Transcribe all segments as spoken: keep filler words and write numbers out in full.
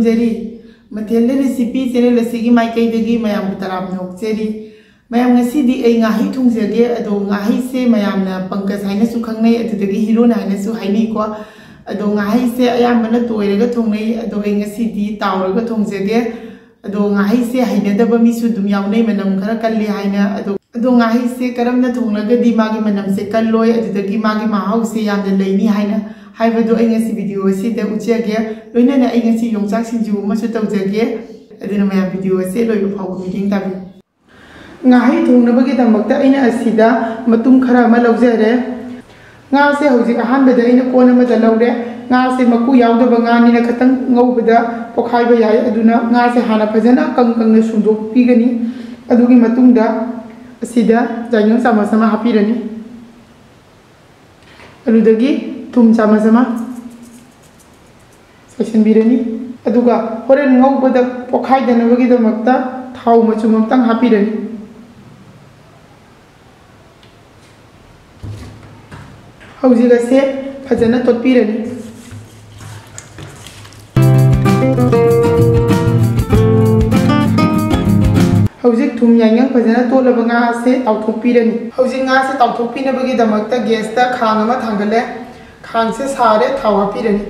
Zari. ꯃꯊꯦꯜꯗ recipe channel ꯑꯁꯤꯒꯤ ꯃꯥꯏꯀꯩꯗꯒꯤ ꯃꯌꯥꯝꯕꯨ ꯇꯔꯥꯝꯅ ꯑꯣꯛꯆꯔꯤ꯫ ꯃꯌꯥꯝ, ꯉꯁꯤꯗꯤ ꯑꯩ ꯉꯥꯍꯩ ꯊꯣꯡꯖꯒꯦ꯫ ꯑꯗꯣ ꯉꯥꯍꯩꯁꯦ ꯃꯌꯥꯝꯅ ꯄꯪꯀꯖ ꯍꯥꯏꯅꯁꯨ ꯈꯪꯅꯩ, ꯑꯗꯨꯗꯒꯤ ꯍꯤꯔꯣꯅ ꯍꯥꯏꯅꯁꯨ ꯍꯥꯏꯅꯩꯀꯣ꯫ ꯑꯗꯣ ꯉꯥꯍꯩꯁꯦ ꯑꯌꯥꯝꯕꯅ ꯇꯣꯏꯔꯒ ꯊꯣꯡꯅꯩ, ꯑꯗꯣ ꯑꯩ ꯉꯁꯤꯗꯤ ꯇꯥꯎꯔꯒ ꯊꯣꯡꯖꯒꯦ꯫ ꯑꯗꯣ ꯉꯥꯍꯩꯁꯦ ꯍꯩꯅꯗꯕ ꯃꯤꯁꯨ ꯑꯗꯨꯝ ꯌꯥꯎꯅꯩ, ꯃꯅꯝ ꯈꯔ ꯀꯜꯂꯤ ꯍꯥꯏꯅ꯫ ꯑꯗꯣ, ꯑꯗꯣ ꯉꯥꯍꯩꯁꯦ ꯀꯔꯝꯅ ꯊꯣꯡꯂꯒꯗꯤ ꯃꯥꯒꯤ ꯃꯅꯝꯁꯦ ꯀꯜꯂꯣꯏ, ꯑꯗꯨꯗꯒꯤ ꯃꯥꯒꯤ ꯃꯍꯥꯎꯁꯦ ꯌꯥꯝꯅ ꯂꯩꯅꯤ ꯍꯥꯏꯅ ꯍꯥꯏꯕꯗꯣ ꯑꯩ ꯉꯁꯤ ꯚꯤꯗꯤꯑꯣ ꯑꯁꯤꯗ ꯎꯠꯆꯒꯦ꯫ ꯂꯣꯏꯅꯅ ꯑꯩ ꯉꯁꯤ ꯌꯣꯡꯆꯥꯛ ꯁꯤꯡꯖꯨ ꯑꯃꯁꯨ ꯇꯧꯖꯒꯦ꯫ ꯑꯗꯨꯅ ꯃꯌꯥꯝ ꯚꯤꯗꯤꯑꯣ ꯑꯁꯦ ꯂꯣꯏꯕ ꯐꯥꯎꯕ ꯃꯤꯠꯌꯦꯡ ꯇꯥꯕꯤꯌꯨ꯫ ꯉꯥꯍꯩ ꯊꯣꯡꯅꯕꯒꯤꯗꯃꯛꯇ ꯑꯩꯅ ꯑꯁꯤꯗ ꯃꯇꯨꯝ ꯈꯔ ꯑꯃ ꯂꯧꯖꯔꯦ꯫ ꯉꯥꯁꯦ ꯍꯧꯖꯤꯛ ꯑꯍꯥꯟꯕꯗ ꯑꯩꯅ ꯀꯣꯟ ꯑꯃꯗ ꯂꯧꯔꯦ꯫ ꯉꯥꯁꯦ ꯃꯀꯨ ꯌꯥꯎꯗꯕ ꯉꯥꯅꯤꯅ ꯈꯤꯇꯪ ꯉꯧꯕꯗ ꯄꯣꯛꯈꯥꯏꯕ ꯌꯥꯏ, ꯑꯗꯨꯅ ꯉꯥꯁꯦ ꯍꯥꯟꯅ ꯐꯖꯅ ꯀꯪ ꯀꯪꯅ ꯁꯨꯝꯗꯣꯛꯄꯤꯒꯅꯤ꯫ ꯑꯗꯨꯒꯤ ꯃꯇꯨꯡꯗ ꯑꯁꯤꯗ ꯌꯥꯏꯉꯪ ꯆꯥꯃꯁ ꯑꯃ ꯍꯥꯞꯄꯤꯔꯅꯤ꯫ ꯑꯗꯨꯗꯒꯤ ꯊꯨꯝ ꯆꯥꯃꯁ ꯑꯃ ꯆꯥꯏꯁꯤꯟꯕꯤꯔꯅꯤ꯫ ꯑꯗꯨꯒ ꯍꯣꯔꯦꯟ ꯉꯧꯕꯗ ꯄꯣꯛꯈꯥꯏꯗꯅꯕꯒꯤꯗꯃꯛꯇ ꯊꯥꯎ ꯃꯆꯨꯝ ꯑꯃꯇꯪ ꯍꯥꯞꯄꯤꯔꯅꯤ꯫ ꯍꯧꯖꯤꯛ ꯑꯁꯦ ꯐꯖꯅ ꯇꯣꯠꯄꯤꯔꯅꯤ꯫ ꯍꯧꯖꯤꯛ ꯊꯨꯝ ꯌꯥꯏꯉꯪ ꯐꯖꯅ ꯇꯣꯠꯂꯕ ꯉꯥ ꯑꯁꯦ ꯇꯥꯎꯊꯣꯛꯄꯤꯔꯅꯤ꯫ ꯍꯧꯖꯤꯛ ꯉꯥꯁꯦ ꯇꯥꯎꯊꯣꯛꯄꯤꯅꯕꯒꯤꯗꯃꯛꯇ ꯒ꯭ꯌꯥꯁꯇ ꯈꯥꯡ ꯑꯃ ꯊꯥꯡꯒꯠꯂꯦ꯫ ꯈꯥꯡꯁꯦ ꯁꯥꯔꯦ, ꯊꯥꯎ ꯍꯥꯞꯄꯤꯔꯅꯤ꯫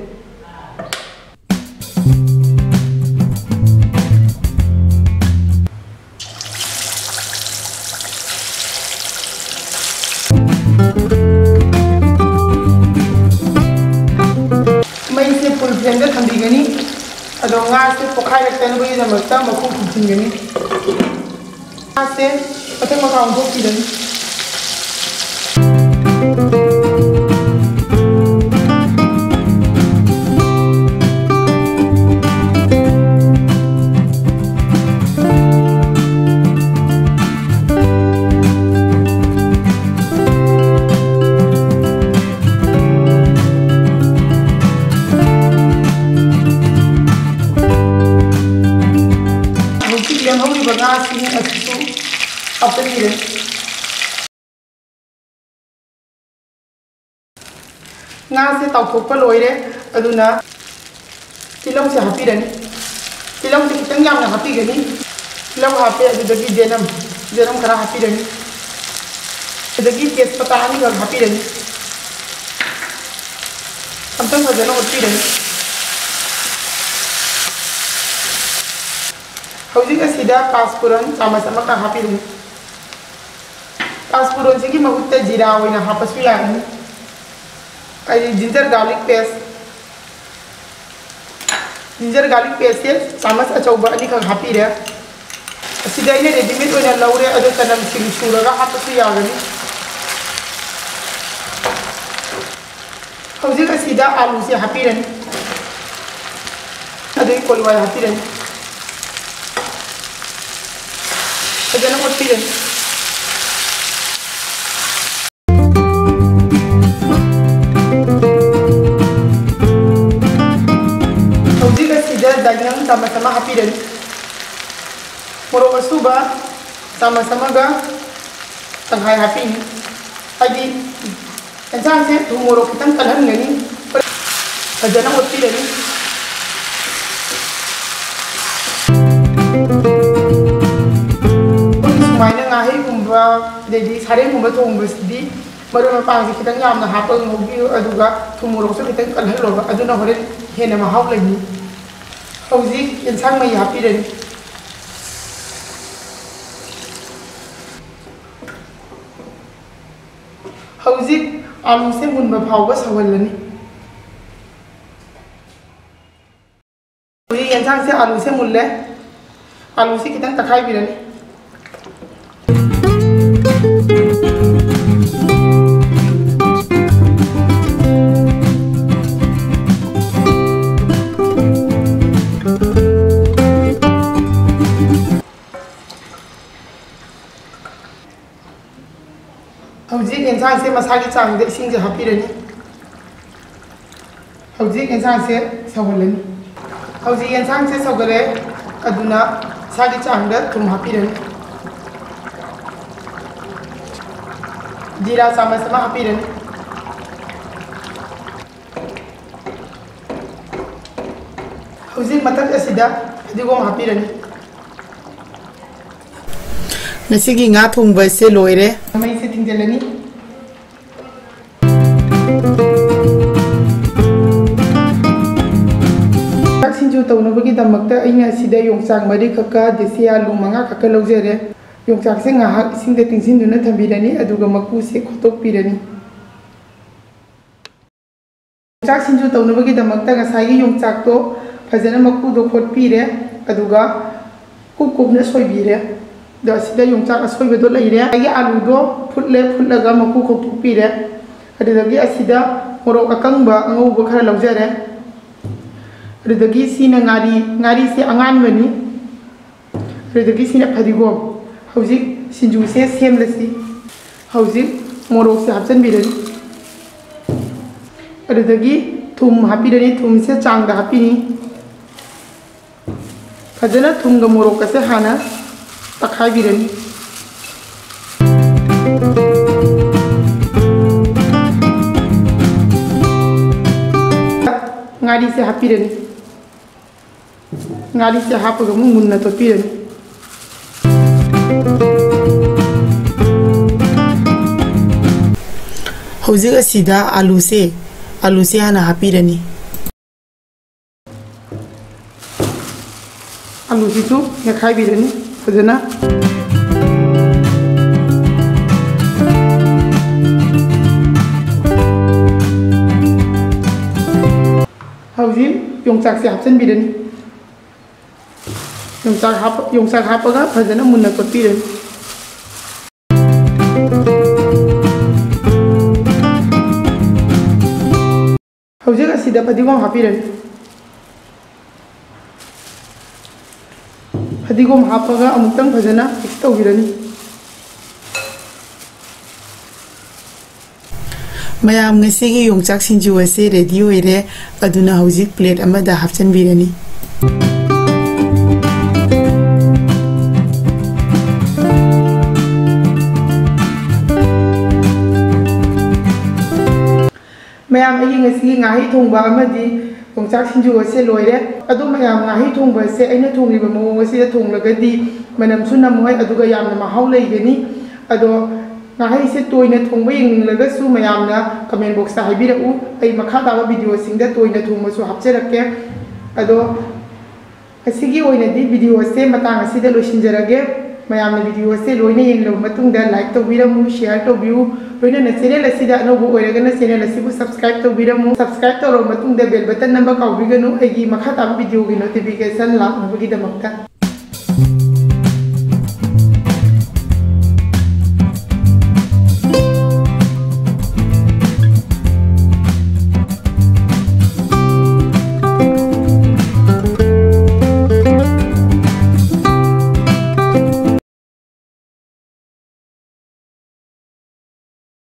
ꯃꯩꯁꯦ ꯐꯨꯜ ꯐ꯭ꯂꯦꯝꯗ ꯊꯝꯕꯤꯒꯅꯤ꯫ ꯑꯗꯣ ꯉꯥꯁꯦ ꯄꯣꯛꯈꯥꯏꯔꯛꯇꯅꯕꯒꯤꯗꯃꯛꯇ ꯃꯈꯨꯝ ꯈꯨꯝꯖꯤꯟꯒꯅꯤ꯫ ꯉꯥꯁꯦ ꯃꯊꯛ ꯃꯈꯥ ꯑꯣꯟꯊꯣꯛꯄꯤꯔꯅꯤ꯫ ꯍꯧꯖꯤꯛ ꯂꯦꯝꯍꯧꯔꯤꯕ ꯉꯥꯁꯤꯡ ꯑꯁꯤꯁꯨ ꯍꯥꯞꯆꯤꯟꯕꯤꯔꯅꯤ꯫ ꯉꯥꯁꯦ ꯇꯥꯎꯊꯣꯛꯄ ꯂꯣꯏꯔꯦ, ꯑꯗꯨꯅ ꯇꯤꯜꯍꯧꯁꯦ ꯍꯥꯞꯄꯤꯔꯅꯤ꯫ ꯇꯤꯜꯍꯧꯁꯦ ꯈꯤꯇꯪ ꯌꯥꯝꯅ ꯍꯥꯞꯄꯤꯒꯅꯤ꯫ ꯇꯤꯜꯍꯧ ꯍꯥꯞꯄꯦ, ꯑꯗꯨꯗꯒꯤ ꯖꯦꯅꯝ, ꯖꯦꯅꯝ ꯈꯔ ꯍꯥꯞꯄꯤꯔꯅꯤ꯫ ꯑꯗꯨꯗꯒꯤ ꯇꯦꯖꯄꯇꯥ ꯑꯅꯤꯈꯛ ꯍꯥꯞꯄꯤꯔꯅꯤ꯫ ꯑꯝꯇꯪ ꯐꯖꯅ ꯑꯣꯠꯄꯤꯔꯅꯤ꯫ ꯍꯧꯖꯤꯛ ꯑꯁꯤꯗ ꯄꯥꯁꯄꯨꯔꯟ ꯆꯥꯃꯁ ꯑꯃꯈꯛ ꯍꯥꯞꯄꯤꯔꯅꯤ꯫ ꯄꯥꯁꯄꯨꯔꯟꯁꯤꯒꯤ ꯃꯍꯨꯠꯇ ꯖꯤꯔꯥ ꯑꯣꯏꯅ ꯍꯥꯞꯄꯁꯨ ꯌꯥꯒꯅꯤ꯫ ꯑꯩ ginger garlic paste, ginger garlic ꯄꯦꯁꯁꯦ ꯆꯥꯃꯁ ꯑꯆꯧꯕ ꯑꯅꯤꯈꯛ ꯍꯥꯞꯄꯤꯔꯦ꯫ ꯑꯁꯤꯗ ꯑꯩꯅ ꯔꯦꯗꯤꯃꯦꯗ ꯑꯣꯏꯅ ꯂꯧꯔꯦ, ꯑꯗꯣ ꯆꯅꯝꯁꯤꯡ ꯁꯨꯔꯒ ꯍꯥꯞꯄꯁꯨ ꯌꯥꯒꯅꯤ꯫ ꯍꯧꯖꯤꯛ ꯑꯁꯤꯗ ꯑꯥꯂꯨꯁꯦ ꯍꯥꯞꯄꯤꯔꯅꯤ, ꯑꯗꯨꯒꯤ ꯀꯣꯂꯤ ꯍꯋꯥꯏ ꯍꯥꯞꯄꯤꯔꯅꯤ, ꯐꯖꯅ ꯑꯣꯠꯄꯤꯔꯅꯤ꯫ ꯍꯧꯖꯤꯛ ꯑꯁꯤꯗ ꯗꯥꯏꯅꯝ ꯆꯥꯃꯁ ꯑꯃ ꯍꯥꯞꯄꯤꯔꯅꯤ꯫ ꯃꯣꯔꯣꯛ ꯑꯁꯨꯕ ꯆꯥꯃꯁ ꯑꯃꯒ ꯇꯪꯈꯥꯏ ꯍꯥꯞꯄꯤꯅꯤ꯫ ꯍꯥꯏꯗꯤ, ꯌꯦꯟꯁꯥꯡꯁꯦ ꯊꯨꯝ ꯃꯣꯔꯣꯛ ꯈꯤꯇꯪ ꯀꯜꯍꯟꯒꯅꯤ꯫ ꯐꯖꯅ ꯑꯣꯠꯄꯤꯔꯅꯤ꯫ ꯑꯩꯈꯣꯏꯒꯤ ꯁꯨꯃꯥꯏꯅ ꯉꯥꯍꯩꯒꯨꯝꯕ, ꯑꯗꯩꯗꯤ ꯁꯥꯔꯦꯡꯒꯨꯝꯕ ꯊꯣꯡꯕꯁꯤꯗꯤ ꯃꯔꯣꯏ ꯃꯄꯥꯡꯁꯦ ꯈꯤꯇꯪ ꯌꯥꯝꯅ ꯍꯥꯞꯄꯒ ꯉꯧꯕꯤꯌꯨ, ꯑꯗꯨꯒ ꯊꯨꯝ ꯃꯣꯔꯣꯛꯁꯨ ꯈꯤꯇꯪ ꯀꯜꯍꯜꯂꯣꯕ, ꯑꯗꯨꯅ ꯍꯣꯔꯦꯟ ꯍꯦꯟꯅ ꯃꯍꯥꯎ ꯂꯩꯅꯤ꯫ ꯍꯧꯖꯤꯛ ꯌꯦꯟꯁꯥꯡ ꯃꯍꯤ ꯍꯥꯞꯄꯤꯔꯅꯤ꯫ ꯍꯧꯖꯤꯛ ꯑꯥꯂꯨꯁꯦ ꯃꯨꯟꯕ ꯐꯥꯎꯕ ꯁꯧꯍꯜꯂꯅꯤ꯫ ꯍꯧꯖꯤꯛ ꯌꯦꯟꯁꯥꯡꯁꯦ, ꯑꯥꯂꯨꯁꯦ ꯃꯨꯜꯂꯦ꯫ ꯑꯥꯂꯨꯁꯦ ꯈꯤꯇꯪ ꯇꯛꯈꯥꯏꯕꯤꯔꯅꯤ꯫ ꯍꯧꯖꯤꯛ ꯌꯦꯟꯁꯥꯡꯁꯦ ꯃꯁꯥꯒꯤ ꯆꯥꯡꯗ ꯏꯁꯤꯡꯁꯦ ꯍꯥꯞꯄꯤꯔꯅꯤ꯫ ꯍꯧꯖꯤꯛ ꯌꯦꯟꯁꯥꯡꯁꯦ ꯁꯧꯍꯜꯂꯅꯤ꯫ ꯍꯧꯖꯤꯛ ꯌꯦꯟꯁꯥꯡꯁꯦ ꯁꯧꯒꯠꯂꯦ, ꯑꯗꯨꯅ ꯃꯁꯥꯒꯤ ꯆꯥꯡꯗ ꯊꯨꯝ ꯍꯥꯞꯄꯤꯔꯅꯤ꯫ ꯖꯤꯔꯥ ꯆꯥꯃꯁ ꯑꯃ ꯍꯥꯞꯄꯤꯔꯅꯤ꯫ ꯍꯧꯖꯤꯛ ꯃꯊꯛ ꯑꯁꯤꯗ ꯐꯗꯤꯒꯣꯝ ꯍꯥꯞꯄꯤꯔꯅꯤ꯫ ꯉꯁꯤꯒꯤ ꯉꯥ ꯊꯣꯡꯕꯁꯦ ꯂꯣꯏꯔꯦ꯫ ꯃꯩꯁꯦ ꯊꯤꯡꯖꯤꯜꯂꯅꯤ꯫ ꯌꯣꯡꯆꯥꯛ ꯁꯤꯡꯖꯨ ꯇꯧꯅꯕꯒꯤꯗꯃꯛꯇ ꯑꯩꯅ ꯁꯤꯗ ꯌꯣꯡꯆꯥꯛ ꯃꯔꯤꯈꯛꯀ ꯗꯦꯁꯤ ꯑꯂꯨ ꯃꯉꯥꯈꯛꯀ ꯂꯧꯖꯔꯦ꯫ ꯌꯣꯡꯆꯥꯛꯁꯦ ꯉꯥꯏꯍꯥꯛ ꯏꯁꯤꯡꯗ ꯇꯤꯡꯁꯤꯟꯗꯨꯅ ꯊꯝꯕꯤꯔꯅꯤ, ꯑꯗꯨꯒ ꯃꯀꯨꯁꯦ ꯈꯣꯠꯇꯣꯛꯄꯤꯔꯅꯤ꯫ ꯌꯣꯡꯆꯥꯛ ꯁꯤꯡꯖꯨ ꯇꯧꯅꯕꯒꯤꯗꯃꯛꯇ ꯉꯁꯥꯏꯒꯤ ꯌꯣꯡꯆꯥꯛꯇꯣ ꯐꯖꯅ ꯃꯀꯨꯗꯣ ꯈꯣꯠꯄꯤꯔꯦ, ꯑꯗꯨꯒ ꯀꯨꯞ ꯀꯨꯞꯅ ꯁꯣꯏꯕꯤꯔꯦ꯫ ꯑꯗꯣ ꯑꯁꯤꯗ ꯌꯣꯡꯆꯥꯛ ꯑꯁꯣꯏꯕꯗꯣ ꯂꯩꯔꯦ꯫ ꯉꯁꯥꯏꯒꯤ ꯑꯂꯨꯗꯣ ꯐꯨꯠꯂꯦ, ꯐꯨꯠꯂꯒ ꯃꯀꯨ ꯈꯣꯛꯇꯣꯛꯄꯤꯔꯦ꯫ ꯑꯗꯨꯗꯒꯤ ꯑꯁꯤꯗ ꯃꯣꯔꯣꯛ ꯑꯀꯪꯕ ꯑꯉꯧꯕ ꯈꯔ ꯂꯧꯖꯔꯦ꯫ ꯑꯗꯨꯗꯒꯤ ꯁꯤꯅ ꯉꯥꯔꯤ, ꯉꯥꯔꯤꯁꯦ ꯑꯉꯥꯟꯕꯅꯤ꯫ ꯑꯗꯨꯗꯒꯤ ꯁꯤꯅ ꯐꯗꯤꯒꯣꯝ꯫ ꯍꯧꯖꯤꯛ ꯁꯤꯡꯖꯨꯁꯦ ꯁꯦꯝꯂꯁꯤ꯫ ꯍꯧꯖꯤꯛ ꯃꯣꯔꯣꯛꯁꯦ ꯍꯥꯞꯆꯤꯟꯕꯤꯔꯅꯤ꯫ ꯑꯗꯨꯗꯒꯤ ꯊꯨꯝ ꯍꯥꯞꯄꯤꯔꯅꯤ, ꯊꯨꯝꯁꯦ ꯆꯥꯡꯗ ꯍꯥꯞꯄꯤꯅꯤ꯫ ꯐꯖꯅ ꯊꯨꯝꯒ ꯃꯣꯔꯣꯛꯀꯁꯦ ꯍꯥꯟꯅ ꯇꯛꯈꯥꯏꯕꯤꯔꯅꯤ꯫ ꯉꯥꯔꯤꯁꯦ ꯍꯥꯞꯄꯤꯔꯅꯤ꯫ ꯉꯥꯔꯤꯁꯦ ꯍꯥꯞꯄꯒ ꯑꯃꯨꯛ ꯃꯨꯟꯅ ꯇꯣꯠꯄꯤꯔꯅꯤ꯫ ꯍꯧꯖꯤꯛ ꯑꯁꯤꯗ ꯑꯂꯨꯁꯦ, ꯑꯂꯨꯁꯦ ꯍꯥꯟꯅ ꯍꯥꯞꯄꯤꯔꯅꯤ꯫ ꯑꯂꯨꯁꯤꯁꯨ ꯃꯦꯠꯈꯥꯏꯕꯤꯔꯅꯤ ꯐꯖꯅ꯫ ꯍꯧꯖꯤꯛ ꯌꯣꯡꯆꯥꯛꯁꯦ ꯍꯥꯞꯆꯤꯟꯕꯤꯔꯅꯤ꯫ ꯌꯣꯡꯆꯥꯛ ꯍꯥꯞꯄ-, ꯌꯣꯡꯆꯥꯛ ꯍꯥꯞꯄꯒ ꯐꯖꯅ ꯃꯨꯟꯅ ꯇꯣꯠꯄꯤꯔꯅꯤ꯫ ꯍꯧꯖꯤꯛ ꯑꯁꯤꯗ ꯐꯗꯤꯒꯣꯝ ꯍꯥꯞꯄꯤꯔꯅꯤ꯫ ꯐꯗꯤꯒꯣꯝ ꯍꯥꯞꯄꯒ ꯑꯃꯨꯛꯇꯪ ꯐꯖꯅ mix ꯇꯧꯕꯤꯔꯅꯤ꯫ ꯃꯌꯥꯝ, ꯉꯁꯤꯒꯤ ꯌꯣꯡꯆꯥꯛ ꯁꯤꯡꯖꯨ ꯑꯁꯤ ready ꯑꯣꯏꯔꯦ꯫ ꯑꯗꯨꯅ ꯍꯧꯖꯤꯛ plate ꯑꯃꯗ ꯍꯥꯞꯆꯤꯟꯕꯤꯔꯅꯤ꯫ ꯃꯌꯥꯝ, ꯑꯩꯒꯤ ꯉꯁꯤꯒꯤ ꯉꯥꯍꯩ ꯊꯣꯡꯕ ꯑꯃꯗꯤ ꯌꯣꯡꯆꯥꯛ ꯁꯤꯡꯖꯨ ꯑꯁꯦ ꯂꯣꯏꯔꯦ꯫ ꯑꯗꯣ ꯃꯌꯥꯝ, ꯉꯥꯍꯩ ꯊꯣꯡꯕ ꯑꯁꯦ ꯑꯩꯅ ꯊꯣꯡꯂꯤꯕ ꯃꯑꯣꯡ ꯑꯁꯤꯗ ꯊꯣꯡꯂꯒꯗꯤ ꯃꯅꯝꯁꯨ ꯅꯝꯃꯣꯏ, ꯑꯗꯨꯒ ꯌꯥꯝꯅ ꯃꯍꯥꯎ ꯂꯩꯒꯅꯤ꯫ ꯑꯗꯣ ꯉꯥꯍꯩꯁꯦ ꯇꯣꯏꯅ ꯊꯣꯡꯕ ꯌꯦꯡꯅꯤꯡꯂꯒꯁꯨ ꯃꯌꯥꯝꯅ comment boxꯇ ꯍꯥꯏꯕꯤꯔꯛꯎ, ꯑꯩ ꯃꯈꯥ ꯇꯥꯕ videoꯁꯤꯡꯗ ꯇꯣꯏꯅ ꯊꯣꯡꯕꯁꯨ ꯍꯥꯞꯆꯔꯛꯀꯦ꯫ ꯑꯗꯣ ꯉꯁꯤꯒꯤ ꯑꯣꯏꯅꯗꯤ videoꯁꯦ ꯃꯇꯥꯡ ꯑꯁꯤꯗ ꯂꯣꯏꯁꯤꯟꯖꯔꯒꯦ꯫ ꯃꯌꯥꯝꯅ videoꯁꯦ ꯂꯣꯏꯅ ꯌꯦꯡꯂꯕ ꯃꯇꯨꯡꯗ like ꯇꯧꯕꯤꯔꯝꯃꯨ, share ꯇꯧꯕꯤꯌꯨ, ꯂꯣꯏꯅꯅ channel ꯑꯁꯤꯗ ꯑꯅꯧꯕ ꯑꯣꯏꯔꯒꯅ channel ꯑꯁꯤꯕꯨ subscribe ꯇꯧꯕꯤꯔꯝꯃꯨ꯫ Subscribe ꯇꯧꯔꯕ ꯃꯇꯨꯡꯗ bell button ꯅꯝꯕ ꯀꯥꯎꯕꯤꯒꯅꯨ, ꯑꯩꯒꯤ ꯃꯈꯥ ꯇꯥꯕ videoꯒꯤ notification ꯂꯥꯛꯅꯕꯒꯤꯗꯃꯛꯇ꯫